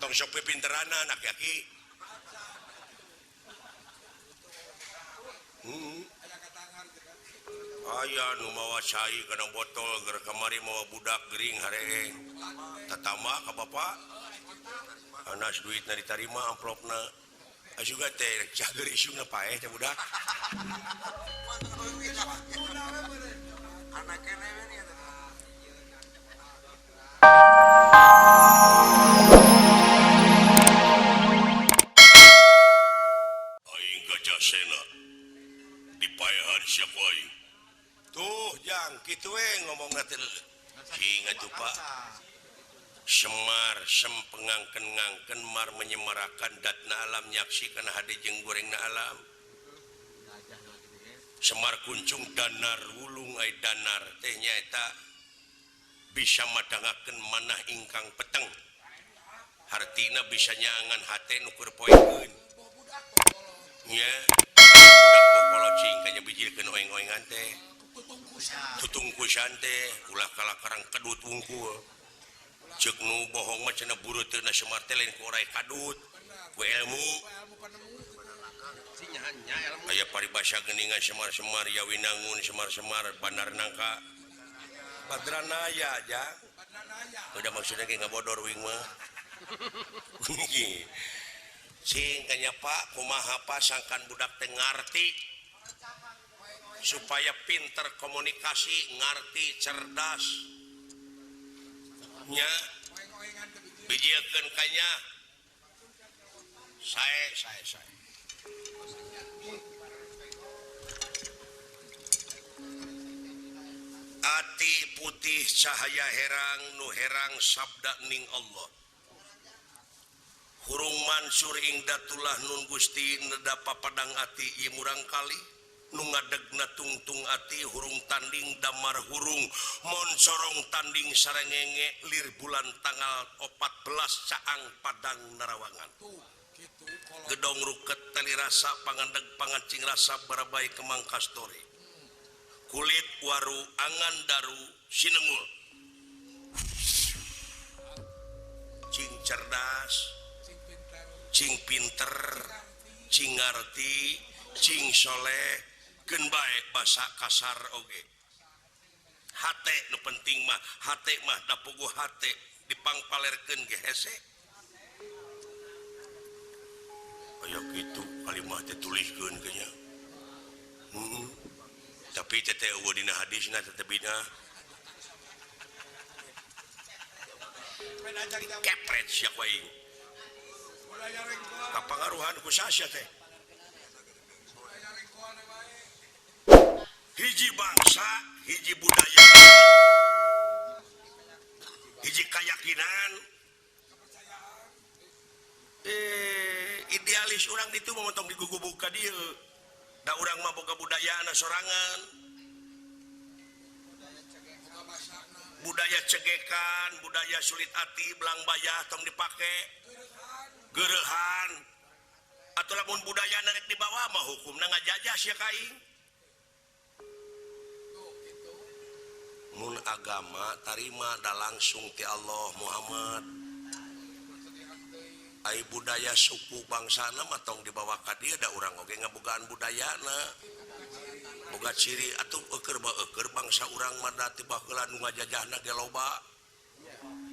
Montong sok pipinteranan aki-aki. Aya nu mawa cai kana botol ger kamari mawa budak gering hareeng. Tatama ka bapak. Anas duitna ditarima amplopna. Asuga teh cager isungna paeh teh budak. Aing Gajah Sena dipaehan sia ku aing. Tuh jang kitu we ngomongna teh. Cing atuh Pak. Semar sempengangken-ngangken mar menyemarakan datna alam nyaksikan hade jeung gorengna alam. Semar kuncung danar wulung ai danar teh nyaeta bisa madangakeun manah ingkang peteng. Hartina bisa nyaangan hate nu keur poekeun. Nya budak pokolocing kanya bijilkeun oeng-oengan teh. Tutungkusan teh ulah kalakarang kedut wungkul. Ceuk nu bohong mah cenah bureuteuna Semar teh lain ku oray kadut, ku ilmu. Aya paribasa geuningan Semar-semar ya winangun Semar-semar bandar nangka. Badranaya jang. Udah maksudnya ge ngabodor wing mah. Cing kanya Pak kumaha pasangkan budak teh ngarti supaya pinter komunikasi, ngarti, cerdas. Nya bijiekeun kanya sae sae sae. Ati putih cahaya herang nu herang sabda ning Allah. Hurung mansur ing datulah nun Gusti neda papadang ati ieu murang kali nu ngadegna tungtung ati hurung tanding damar hurung moncorong tanding sarengenge lir bulan tanggal 14 caang padang narawangan. Gedong ruket tali rasa pangandeg pangancing rasa barabai kemang kastore. Kulit waru angan daru sinengul. Cing cerdas, cing pinter, cing ngarti, cing soleh, keun bae basa kasar oge. Hate nu penting mah, hate mah da puguh hate dipangpalerkeun ge hese. Aya kitu kalimah teh tuliskeun ge nya. Tapi teh eueuh dina hadisna teh bina. Kepret sia ku aing. Kapangaruhan ku sasya teh. Hiji bangsa, hiji budaya, hiji keyakinan. Idealis urang ditu mah montong digugubug ka dieu. Da urang mah boga budayana sorangan. Budaya cegekan, budaya sulit ati, belang bayah tong dipake. Gereuhan. Atuh lamun budaya rek dibawa mah hukumna ngajajah sia ka aing. Mun agama tarima da langsung ti Allah Muhammad. Ai budaya suku bangsana mah tong dibawa ka dieu da urang oge ngabogaan budayana. Boga ciri atuh eueur ba eueur bangsa urang mah da ti baheula nu ngajajahna ge loba.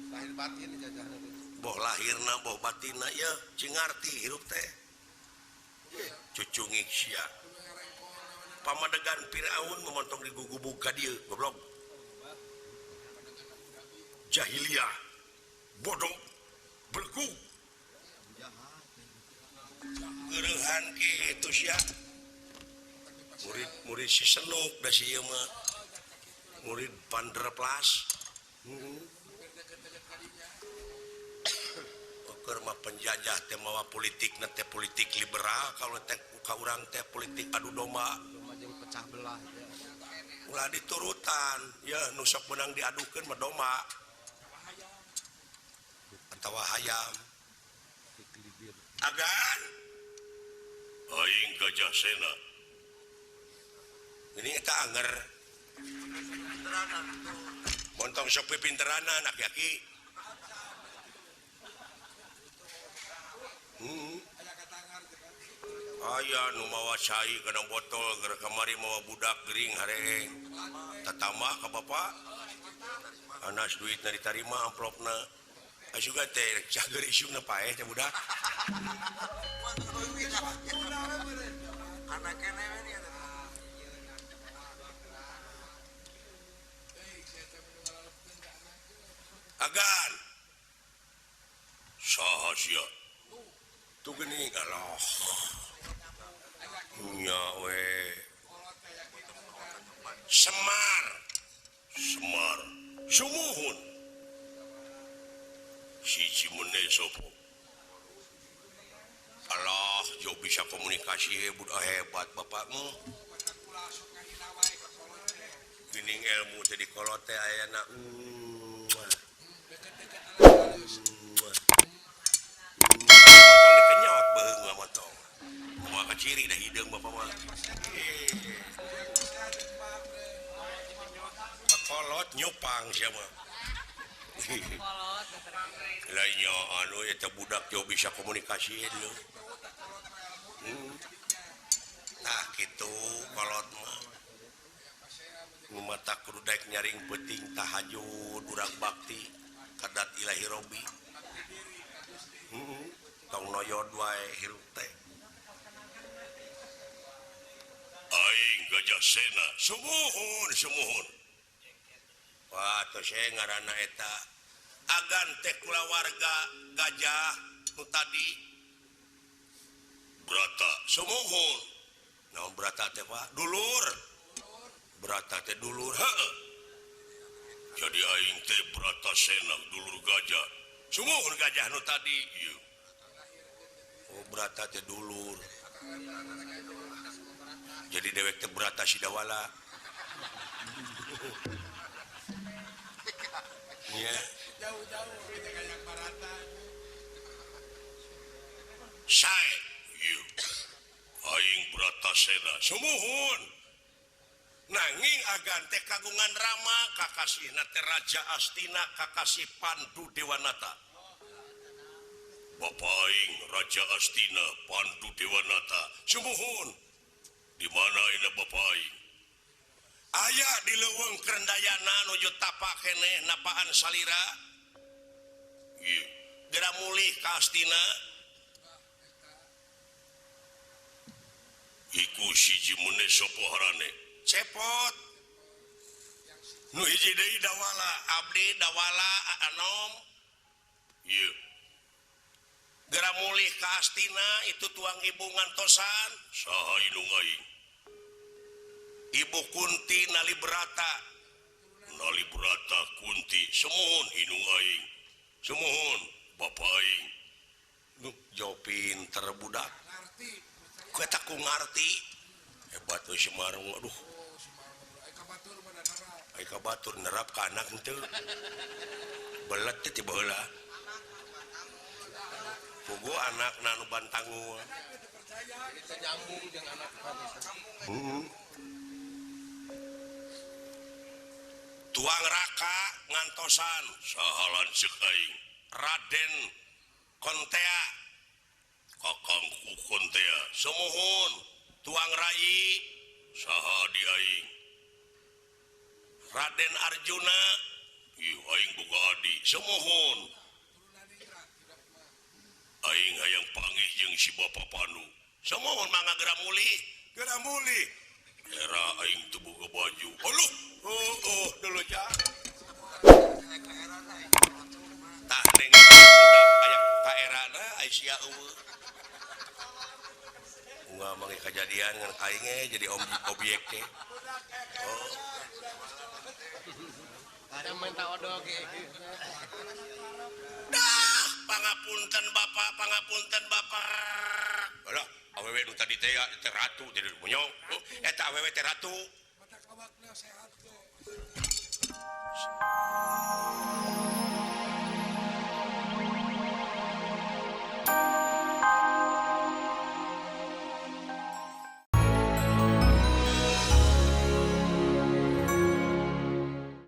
Lahir batin jajahna. Boh lahirna boh batinna ye cing ngarti hirup teh. Cucungik sia. Pamadegan Firaun memontong digugubug ka dieu goblok. Jahiliyah, bodoh, belgu. Gereuhan kitu sia. Murid-murid si Senuk da si ieu mah. Murid Vanderplas. Keur mah penjajah teh mawa politikna teh politik liberal kalau teh ka urang teh politik adu domba jeung pecah belah. Ulah diturutan, ya nu sok meunang diadukeun mah domba. Atawa hayam. Agan aing Gajah Sena. Ini eta anger. Montong sok pipinteranan aki-aki. Aya nu mawa cai kana botol keur kamari mawa budak gering hareeng. Tatambah ka bapak. Anas duitna ditarima amplopna. Asuga teh cager isukna paeh teh budak. Agan saha sia tuh geuning Allah nya we Semar Semar sumuhun siji meneh sopo Allah jauh bisa komunikasi budak hebat bapakmu geuning ilmu teh di kolot teh ayana motong dikenyot beuheung mah motong kumaha kaciri dah hideung bapak mah kolot nyupang sia mah lainnya anu eta budak jauh bisa komunikasi lho. Tah kitu kolot mah nu mata kudu daek nyaring peuting tahajud urang bakti kadat ilahi robi. Tong noyod wae hirup teh. Aing Gajah Sena sumuhun sumuhun. Wah tos saya ngaranna eta agan teh kulawarga gajah nu tadi Brata sumuhun. Naon Brata teh Pak? Dulur. Brata teh dulur heueuh. Jadi aing teh Brata Sena dulur gajah. Sumuhun gajah nu tadi ieu. Oh Brata teh dulur. Jadi dewek teh Brata Sidawala. Nya. Jauh-jauh kita kayak Barata. Sae ieu. Aing Brata Sena sumuhun. Nanging agan teh kagungan Rama kakasihna teh Raja Astina kakasih Pandu Dewanata. Bapa aing Raja Astina Pandu Dewanata sumuhun. Di mana ayeuna bapa aing? Aya di leuweung Krendayana nuju tapak keneh napaan salira. Ieu geura mulih ka Astina. Iku siji meneh sapa harane? Cepot. Nu hiji deui Dawala, abdi Dawala Anom. Ieu. Geura mulih ka Astina itu tuang ibu ngantosan. Saha indung aing? Ibu Kunti Nalibrata. Nalibrata Kunti sumuhun indung aing. Sumuhun bapa aing. Nu jauh pinter budak. Ku eta ku ngarti. Hebat we Semarang aduh. Ai ka batur nerap ka anak henteu. Belet teh ti baheula. Pugu anakna nu bantangu. Nyambung jeung anak. Tuang raka ngantosan saha lanceuk aing Raden Kontea. Kakangku Kontea sumuhun. Tuang rai saha di aing Raden Arjuna. Ieu aing boga adi sumuhun. Aing hayang panggih jeung si Bapa Pandu sumuhun mangga geura mulih. Geura mulih era aing teu boga baju. Aluh oh dulu ja tah neng budak aya ka erana ai sia eueuh. Unggal mangge kajadian ngan aing ge jadi objek teh. Oh. Ada minta odol ge. Dah, pangapunten Bapak, pangapunten Bapak. Alah, awewe nu tadi teh teh ratu jadi monyong. Eta awewe teh ratu. Matak awakna sehat.